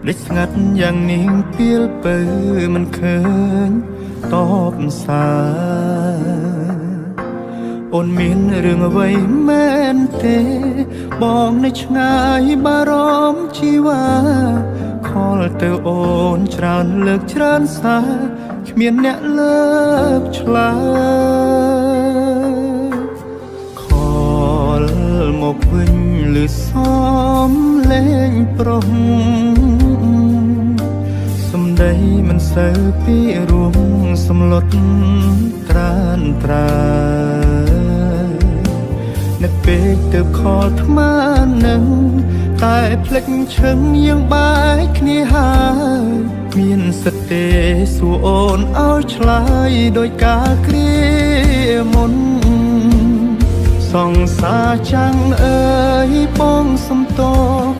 ដេកស្ងាត់យ៉ាងនាងពីលពៅមិនឃើញតបសារអូនមានរឿងអ្វីមែនទេ បងនៅឆ្ងាយបារម្ភជីវ៉ាខលទៅអូនច្រើនលើកច្រើនសារគ្មានអ្នកលើកឆ្លើយខលមកវិញឬសំលេងប្រុសសំដីមិនសូវពីរួមសំលុតត្រានត្រើយនឹកពេកទៅខលថ្មនឹងតែភ្លេចឈឹងយើងបែកគ្នាហើយមានសិទ្ធិទេសួរអូនឲ្យឆ្លើយដោយការគ្រាមុន សង្សារចាំងអើយបងសំតោ